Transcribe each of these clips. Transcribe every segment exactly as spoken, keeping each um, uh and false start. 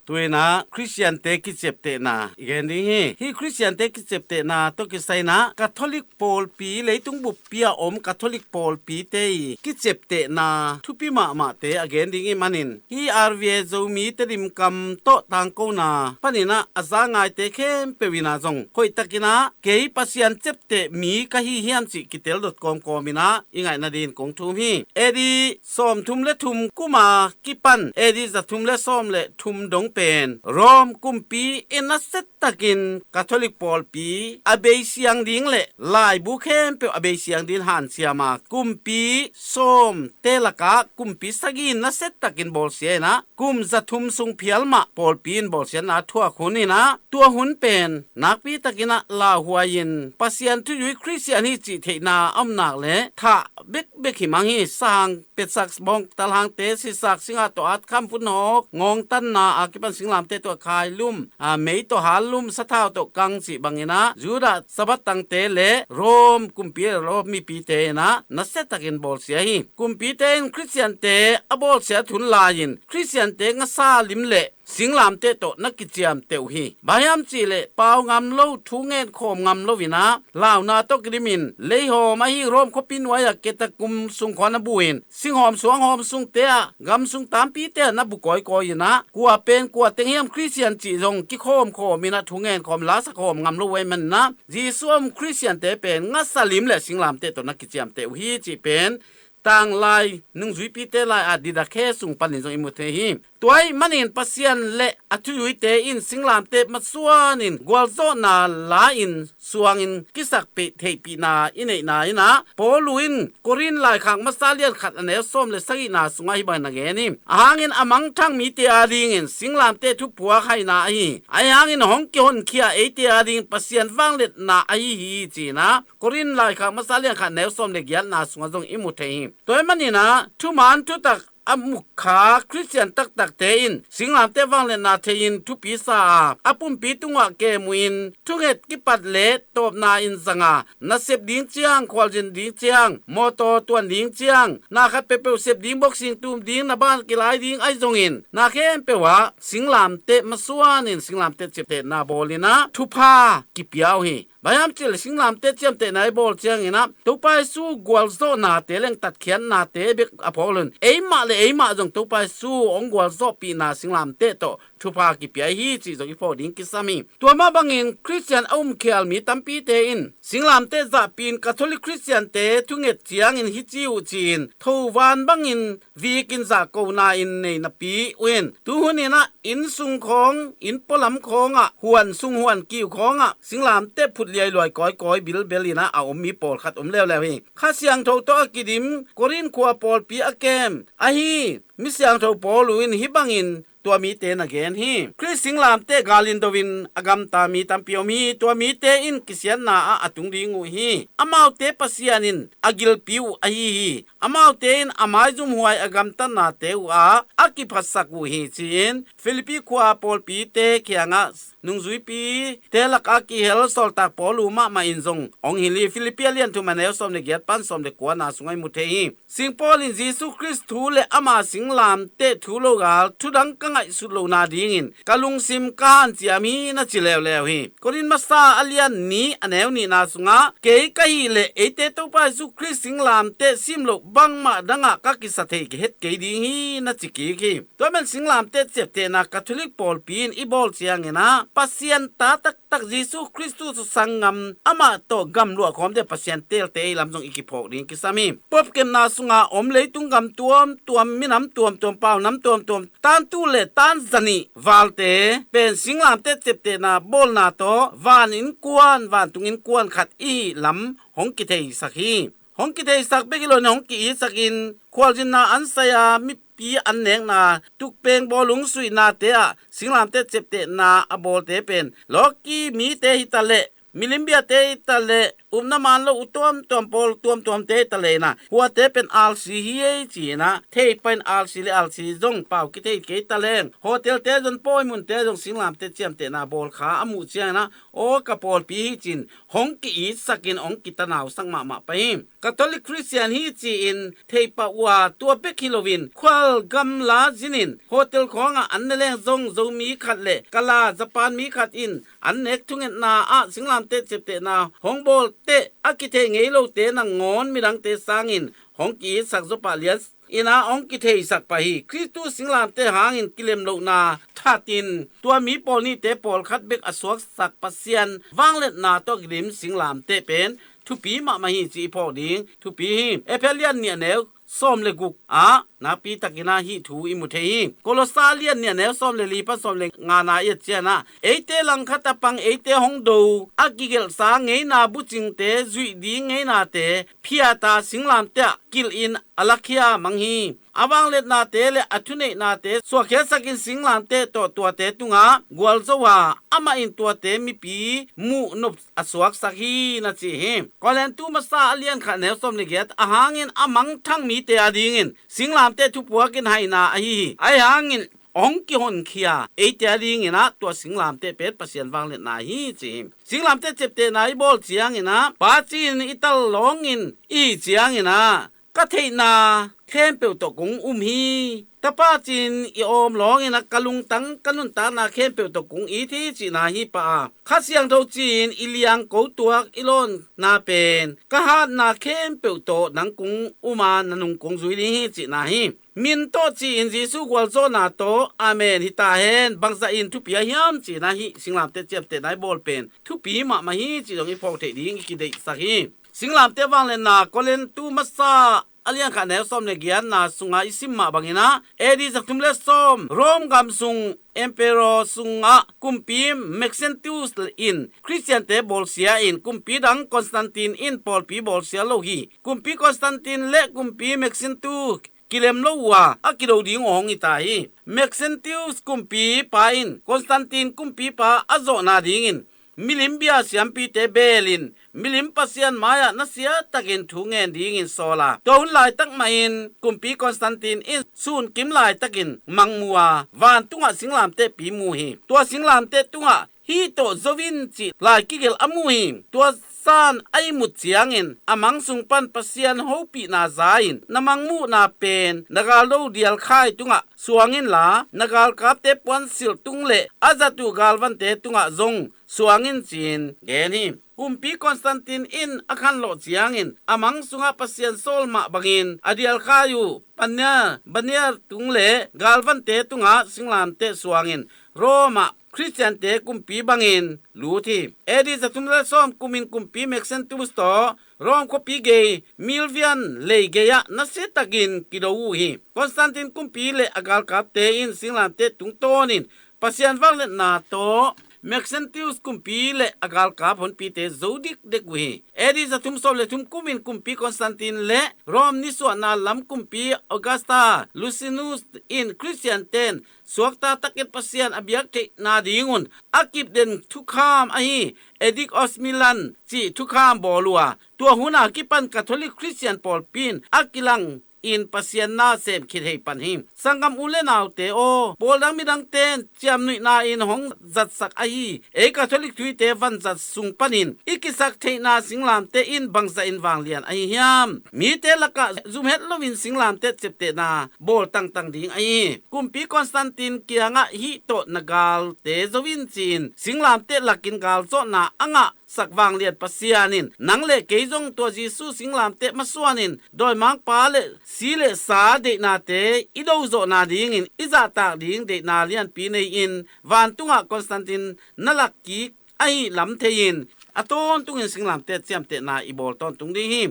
Tu-in ah Khristiante kiciaptehna i gen ding hi. Hih Khristiante kiciaptehna tawh kisai-in ah Catholic pawlpi, leitung buppi a om Catholic pawlpite i kiciaptehna thupi mahmahte a gen ding ih manin, hih R V A Zomi Tedim kam tawh tangkona panin ah a za ngaite khempeuh in ah zong hoihtakin ah kei Pasian ciapteh mi ka hi hiam cih kitel dot kawmkawm in ah i ngaih nadingin kong thum hi. A D sawmthum le thum kum a kipan A D za thum le sawm le thum dong pen Rome kumpi in nasia takin Catholic pawlpi a beisiang ding le laibu khempeuh a beisiang dingin hanciam a, kumpi sawmte lakah kumpi sagih in nasia takin bawlsia in ah, kum za thum sung phial mah pawlpi in bawlsiatna a thuak hun in ah, tua hun pen nakpi takin ah lauhuai-in Pasian thuzui Khristian hi cih theihna a om nak leh thah bekbek hi mang hi. Sang, petsak, bawngtal hangte, sisak, singah tawh at, khamfut nawk, ngawngtanna a kipan singlamteh tawh khailum, a, mei tawh hallum, sathau tawh kang cih bangin ah Judah Sabbath tangte le Rome kumpi le Rome mipite in ah nasia takin bawlsia hi. Kumpite in Khristiante a bawlsiat hun lai-in Khristiante ngasa lim le singlamteh tawh na kiciamteh uh hi. Bang hiam cih leh pau ngam lo, thu ngen khawm ngam lo in ah, launa tawh kidimin leihawm ahi Rome khuapi nuai-ah Catacomb sung khawng na bu-in, singhawm suanghawm sungte ah, gam sung tampite ah na bu kawikawi in ah, kua pen kua teng hiam Khristian cih zong kikhawmkhawm in ah, thu ngen khawm, la sa khawm ngam lo uh ahih manin ah, Jesuh a um Khristiante pen ngasa lim le singlamteh tawh na kiciamteh uh hi cih pen Tanglai nungzuipite lai-ah Didache sung panin zong i mu thei hi. Tua ahih manin Pasian le a thuzuite in singlamteh masuanin gualzawhna la-in suangin kisakpih theihpihna i neihna in ah, Paulu in Korin laikhak masa lian khat a neu sawm le sagihna sungah hih bangin a gen hi. Ahang in a mangthang mite adingin singlamteh thupuak haina ahi, ahih hangin hong kihonkhia eite adingin Pasian vangliatna ahi hi, ci-in ah Korin laikhak masa lian khat neu sawm le giatna sungah zong i mu thei hi. Tua ahih manin ah thuman thutak a mukha Khristian taktakte in singlamteh vangliatna thei-in thupi sa a, a pumpi tungah kem uh in, thunget kipat le tawpna in zang a, na sep ding ciang, khualzin ding ciang, mawtaw tuan ding ciang, na khat peuhpeuh sep ding, boxing tum ding, na ban kilai ding ahi zongin, na khempeuh ah singlamteh masuanin singlamteh ciaptehna bawl in ah thupha kipia uh hi. Bang hiam cih leh singlamteh ciamtehna i bawl ciangin ah Topa Jesuh gualzawhnate, lengtatkhiatnate bek a phawk lo-in, eimah le eimah zong Topa Jesuh hong gualzawhpihna singlamteh tawh thupha kipia hi cih zong i phawk ding kisam hi. Tua mah bangin Khristian a umkhial mi tampite in singlamteh zahpi-in Catholic Khristiante thunget ciangin hih ci uh ci-in thovan bangin vikin zahkona in nei napi uh in, tuhun in ah inn sung khawng, inn pualam khawngah, huan sung huan kiu khawngah singlamteh phut liailuai kawikawi bilbel in ah a om mi pawlkhat om leuleu hi. Kha Siangtho tawh a kidim Korin khua pawlpi a kem ahi mi siangtho Paulu in hih bangin tua mite na gen hi. Khrist singlamteh gal in do-in a gamta mi tampi om hi. Tua mite in kisiatna ah a tung ding uh hi. Amaute Pasian in a gilpi uh ahi hi. Amaute in a maizumhuai a gamtatnate uhah a kiphatsak uh hi, ci-in Philippi khua pawlpite kiangah nungzuipite lakah kihel sawltak Paulu mahmah in zong hong hilh hi. Philippi a lian thum a neu sawm le giat pan sawm le kuana sungah i mu thei hi. Sing Paul in Jesuh Khrist thu le ama singlamteh thu lo gal thudang ka ngaihsut lohna dingin ka lungsim ka hanciam hi, na ci leuleu hi. Korin masa a lian nih a neu nihna sungah, kei ka hih leh eite Topa Jesuh Khrist singlamteh simloh bangmah dangah ka kisa thei het kei ding hi, na ci kik hi. Tua man singlamteh ciaptehna Catholic pawlpi in i bawl ciangin ah Pasian ta taktak Jesuh Khrist thu sang ngam, amah tawh gamluah khawm ding Pasian teelte i lam zong i kiphawk ding kisam hi. Popkemna sungah om leitung gam tuamtuam, minam tuamtuam, paunam tuamtuam, tantu le tanzanih valte pen singlamteh ciaptehna bawlna tawh van innkuan, vantung innkuan khat i hih lam hong kitheisak hi. Hong kitheisak bek hi lo-in hong ki-itsakin khualzinna an sai-a mipi an nekna, tukpeng bawlung suihnate ah singlamteh ciaptehna a bawlte pen lawki mite hi taleh, milimbiate hi taleh, upna man lo uh tuamtuam pawl tuamtuamte hi ta leh in ah, khuate pen alsi hi ei ci-in ah, thei pah in alsi le alsi zong pau kithei kei ta leng, hotelte zong pawi munte zong singlamteh ciamtehna bawl kha a muh ciangin ah, aw ka pawlpi hi ci-in hong ki-itsak in hong kitanausak mahmah pah hi. Catholic Christian hi ci-in thei pah uh a, tua bek hi loin khual gamla zin in hotel khawngah an ne leng zong Zomi khat le Kala Japan mi khat in an nek thungetna ah singlamteh ciamtehna hong bawl teh a kithei ngei lote nangawn midangte sangin hong ki-itsak zaw pah lian in ah hong kitheisak pah hi. Khristu singlamteh hangin kilem lohna that in tua mi pawl nihte pawlkhat bek a suaksak Pasian vangliatna tawh kidim singlamteh pen thupi mahmah hi ci i phawk ding thupi hi. Efesa lian nih a neu sawm le guk ah nakpi takin ah hih thu i mu thei hi. Kolosa lian nih a neu sawm le li pan sawm le ngana i et ciangin ah, eite langkhat a pang eite hong do a kigelhsa ngeina bucingte zuih ding ngeinate phiata singlamteh ah kilh in a lakhia mang hi. A vangliatnate le a thuneihnate suakkhiatsakin singlamteh tawh tuate tungah gualzo a, amah in tuate mipi muh nop a suaksak hi na ci hi. Korintu masa a lian khat neu sawm le giat, a hangin a mangthang mite adingin singlamteh thupuakin haina ahi hi. Ahi hangin hong kihonkhia eite adingin ah tua singlamteh pen Pasian vangliatna hi ci hi. Singlamteh ciamtehna i bawl ciangin ah, pa ci-in i tal lawngin i hih ciangin ah, ka theihna khempeuh tawh kong um hi. Tapa ci-in i awm lawngin ah ka lungtang ka nuntakna khempeuh tawh kong it hi cihna hi pah a, Kha Siangtho ci-in i liangko tuak i lawnna pen ka hatna khempeuh tawh nang kong um a, na nung kong zui ding hi cihna hi. Min tawh ci-in Jesu gualzawhna tawh, amen hi ta hen. Bangzah in thupi a hiam cihna hi. Singlamteh ciamtehna i bawl pen thupi mahmah hi cih zong i phawk theih ding i kideihsak hi. Singlamteh vangliatna Korintu masa a lian khat neu sawm le giatna sungah i sim mah bangin ah, A D za thum le sawm Rome gam sung emperor sungah kumpi Maxentius in Khristiante bawlsia in, kumpi dang Constantine in pawlpi bawlsia lo hi. Kumpi Constantine le kumpi Maxentius kilem lo uh a, a kido ding uh hong hi ta hi. Maxentius kumpipa in Constantine kumpipa a zawhna dingin milim bia siampite belin milim Pasian mai-ah nasia takin thu ngen dingin sawl a, tua hun laitak mahin kumpi Constantine in sunkim laitakin mang mu a, vantungah singlamtehpi mu hi. Tua singlamteh tungah hih tawh zo in cih lai kigelh a mu hi. Tua san a ihmut ciangin a mang sung pan Pasian hopihna za-in na mangmuhna pen na galdo dialkhai tungah suang inla, na galkapte puansilh tung le a zat uh galvante tungah zong suang in ci-in gen hi. Kumpi Constantine in a khanlawh ciangin a mang sungah Pasian sawl mah bangin a dialkhai uh Pania, Baniar tung le galvante tungah singlamteh suangin Rome ah Khristiante kumpi bangin lut hi. A D za thum le sawm kumin kumpi Maxentius tawh Rome khuapi gei Milvian lei gei-ah nasiatakin kido uh hi. Constantine kumpi le a galkapte in singlamteh tungtawnin Pasian vangliatna tawh Maxentius kumpi le a galkap honpite zo dikdek uh hi. A D za thum sawm le thum kumin kumpi Constantine le Rome nisuahna lam kumpi Augusta Luscinus in Khristianten suakta takin Pasian a biak theihna dingun a kipden thukham ahi Edict of Milan cih thukham bawl uh a, tua hun a kipan Catholic Khristian pawlpi in a kilang in Pasian na sem khit hei pan hi. Sanggam u le naute aw, pawl dang midangte in ciamnuihna in hong zatsak ahi ei Catholic thuhite vanzat sung panin i kisak theihna singlamteh in bangzah in vanglian ahi hiam? Mite lakah zum het loin singlamteh ciamtehna bawl tangtang ding ahi hi. Kumpi Constantine kiangah hih tawh na galte zo in ci-in singlamteh lakin galzawhna a ngah sak vanglian Pasian in nang le kei zong tua Jesu singlamteh masuanin dawimangpa le si le sa deihnate i dozawhna dingin i zahtak ding deihna lianpi nei-in vantungah Constantine na lakkik ahi lam thei-in a tawntungin singlamteh ciamtehna i bawl tawntung ding hi.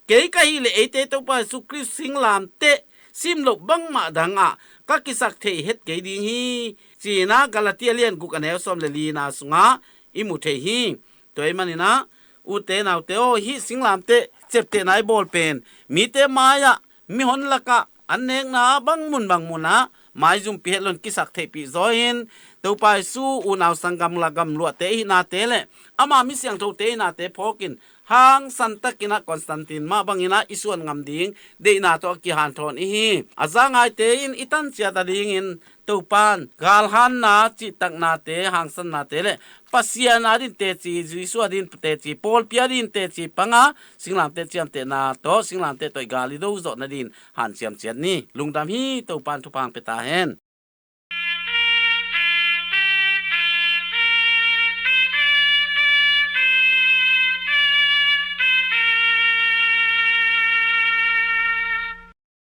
Kei ka hih leh eite Topa Jesu Khrist singlamteh simloh bangmah dangah ka kisak thei het kei ding hi, ci-in ah Galatia lian guk a neu sawm le lina sungah i mu thei hi. Tua ahih manin ah, ute naute aw, hih singlamteh ciamtehna i bawl pen mite mai-ah, mihon lakah, an nekna bang mun bang munah maizumpih het loin kisak theihpih zaw in, Topa Jesu unau sanggam la gamluahte i hihnate le ama mi siangthote i hihnate phawkin hangsan takin ah Constantine mah bangin ah i suan ngam ding deihna tawh a kihanthawn i hi. A za ngaite in i tanciat a dingin Topan galhanna cihtaknate, hangsannate le Pasian a din teci, Jesu a din teci, pawlpi a din teci panga singlamteh ciamtehna tawh singlamteh tawh i gal i do zawh nadin hanciam ciat ni. Lungdam hi. Topan thupha hong pia ta hen.